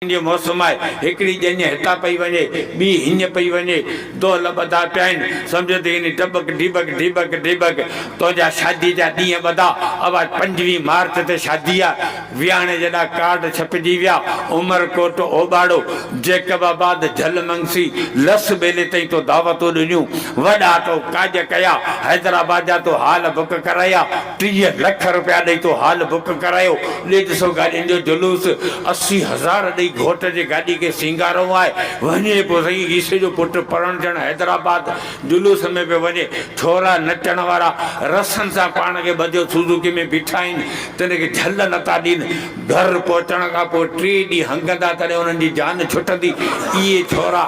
جي موسم آهي، هڪڙي ڄڃ هتان پئي وڃي، ٻي هينئن پئي وڃي، دهل ٻڌا پيا آهن، سمجهه ته يعني ٽٻڪ ڍيٻڪ ڍيٻڪ ڍيٻڪ، تنهنجا شاديء جا ڏينهن ٻڌا، اوا پنجويهه مارچ تي شادي آ، ويهاڻي جيڏا ڪارڊ ڇپجي ويا، عمرڪوٽ، اوٻاڙو، جيڪب آباد، جهل منگسي، لس ٻيلي تائين تو دعوتون ڏنيون، وڏا تو ڪاڄ ڪيا، حيدرآباد جا تو هال بڪ ڪرايا، 30 لک رپيا ڏئي تو هال بڪ ڪرايو، ڏيڍ سو گاڏين جو جلوس، 80,000 ڏئي گهوٽ جي گاڏي کي سينگارڻو آهي، وڃي پيو سائين عيسي جو پٽ پرڻجڻ حيدرآباد جلوس ۾ پيو وڃي، ڇورا نچڻ وارا رسن سان پاڻ کي ٻڌيو سوزوڪي ۾ بيٺا آهن، تن کي جهل نٿا ڏين، گهر پهچڻ کان پوء ٽي ڏينهن هنگندا تڏهن انهن جي جان ڇٽندي. اهي ڇورا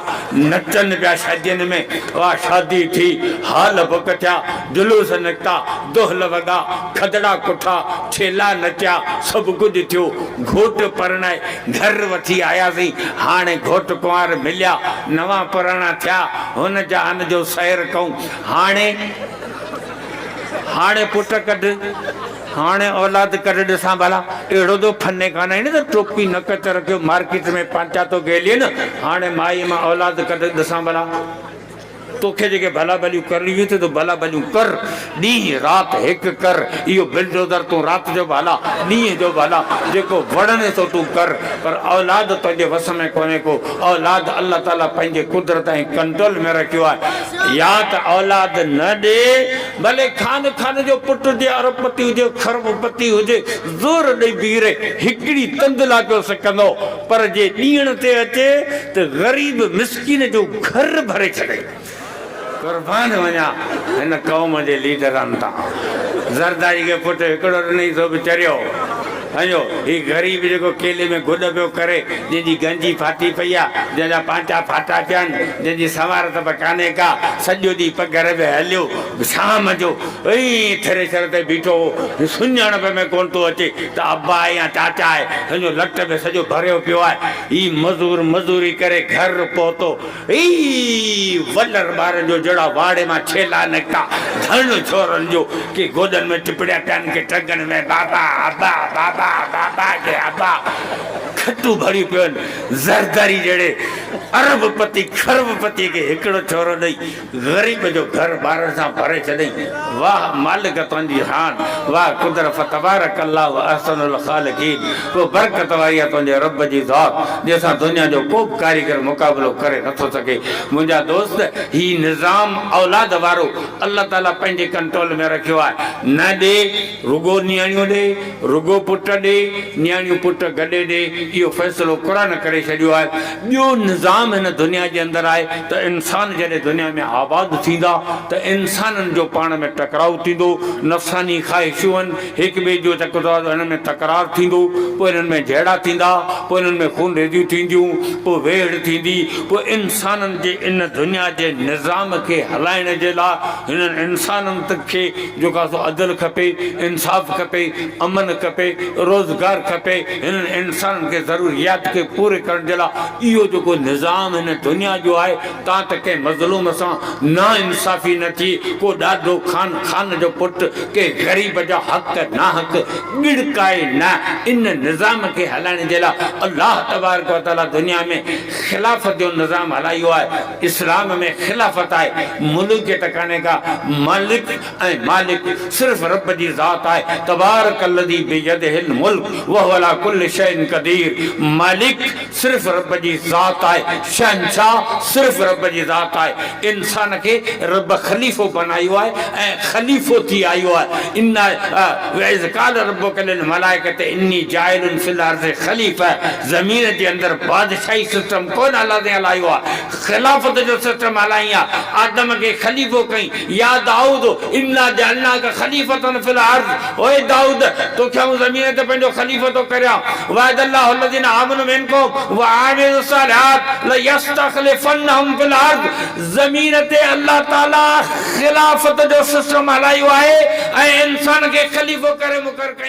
نچن پيا شادين ۾. واهه شادي ٿي، هال بڪ ٿيا، جلوس نڪتا، دهل وڳا، کدڙا ڪٺا، ڇيلا نچيا، سڀ ڪجهه ٿيو. گهوٽ پرڻائي گهر وٺي آياسين. هاڻي گهوٽ ڪنوار مليا، نوان پراڻا ٿيا. هن جهان جو سير ڪئون. هاڻي هاڻي پٽ ڪڍ. هاڻي اولاد ڪڍ ڏسان ڀلا. اهڙو تو فني ڪانه آهين نه ته ٽوپي نڪ تي رکيو مارڪيٽ ۾ پانچا ٿو گهلين. هاڻي مائيء مان اولاد ڪڍ ڏسان ڀلا. توکي جيڪي ڀلا ڀليون ڪرڻيون هيون تون ڀلا ڀليون ڪر. ڏينهن رات هڪ ڪر. اهو بلڊوزر تون رات جو به هلا، ڏينهن جو به هلا، جيڪو وڻين سو تون ڪر. پر اولاد تنهنجي وس ۾ ڪونهي ڪو. اولاد الله تعاليٰ پنهنجي قدرت ۽ ڪنٽرول ۾ رکيو آهي. يا ته اولاد نه ڏي. ڀلي خان خان جو پٽ هجي، ارب پتي هجي، خرب پتي هجي، زور ڏئي بيهري هڪڙي تند لا پيو سڪندو، پر جي ڏيڻ تي اچي ته غريب مسڪين جو گهر ڀري ڇڏي. قربان وڃان هن قوم جي ليڊرن تان. زرداري کي پٽ هڪڙو ڏنئي سو به چريو. سمجهو هي غريب جيڪو ڪيلي ۾ گڏ پيو ڪري، جنهن جي گنجي ڦاٽي پئي آ، جنهن جا پانچا ڦاٽا پيا آهن، جنهن جي سنوارت به ڪانهي ڪا، سڄو ڏينهن پگهر ۾ هليو، شام جو ائين ٿريشر تي بيٺو هو، سڃاڻپ ۾ ڪونه ٿو اچي ته ابا آهي يا چاچا آهي، سمجهو لٽ به سڄو ڀريو پيو آهي. هي مزور مزوري ڪري گهر پهتو. هي ولر ٻارن جو جهڙا واڙي مان ڇيلا نڪتا، ڌڻ ڇورن جو، ڪي گوڏن ۾ ٽپڙيا پيا آهن، ڪي ٽنگن ۾، بابا ابا بابا بابا ڪي ابا کٽون ڀريون پيون آهن. زرداري جهڙي ارب پتي کرب پتي کي هڪڙو ڇورو ڏئي غريب جو گهر ٻارن سان ڀري ڇڏئين. واهه مالڪ تنهنجي شان، واهه قدر فتبارڪ الله احسن الخالقين ڪو برڪت واري آ تنهنجي رب جي ذات جنهن سان دنيا جو ڪو به ڪاريگر مقابلو ڪري نٿو سگهي. منهنجا دوست هي نظام اولاد وارو الله تعالي پنهنجي ڪنٽرول ۾ رکيو آهي نه ڏي رڳو نياڻيون ڏي رڳو پٽ ڏي نياڻيون پٽ گڏي ڏي اهو فيصلو قرآن ڪري ڇڏيو آهي. ٻيو نظام هن دنيا جي اندر آهي ته انسان جڏهن دنيا ۾ آباد ٿيندا ته انسانن جو پاڻ ۾ ٽڪراء ٿيندو، نفساني خواهشون هڪ ٻئي جو انهن ۾ تڪرار ٿيندو، پوء انهن ۾ جهيڙا ٿيندا، پوء انهن ۾ خونريزيون ٿينديون، پوء ويڙهه ٿيندي، پوء انسانن جي ان دنيا جي نظام کي هلائڻ جي لاء هنن انسانن کي جيڪو آهي سو عدل کپي، انصاف کپي، امن کپي، روزگار کپي، هنن انسانن کي ضروريات کي پوري ڪرڻ جي لاء اهو جيڪو نظام هن دنيا جو آهي تان ته ڪنهن مظلوم سان ناانصافي نه ٿئي، ڪو ڏاڍو خان خان جو پٽ ڪنهن غريب جا حق ناحق ڳڙڪائي نه، ان نظام کي هلائڻ جي لاء الله تبارڪ وتعاليٰ دنيا ۾ خلافت جو نظام هلايو آهي، اسلام ۾ خلافت آهي، ملوڪيت ڪانهي ڪا، ملڪ ۽ مالڪ صرف رب جي ذات آهي، تبارڪ الذي بيده الملڪ وهو علي ڪل شيء قدير، مالڪ صرف رب جي ذات آهي، شهنشاهه صرف رب جي ذات آهي، انسان کي رب خليفو بنايو آهي ۽ خليفو ٿي آيو آهي، ان واذ قال ربک للملائڪة اني جاعل في الارض خليفه، زمين جي اندر بادشاهي سسٽم ڪونه الله سائين هلايو آهي، خلافت جو سسٽم هلائين ها، آدم کي خليفو ڪئين، يا دائود انا جعلناک خليفة في الارض اي دائود توکي آئون زمين تي پنهنجو خليفو ٿو ڪريان، وعد الله الذين آمنوا منڪم وعملوا الصالحات ليستخلفنهم في الارض زمين تي الله تعالي خلافت جو سسٽم هلايو آهي ۽ انسان کي خليفو ڪري مقرر ڪيائين.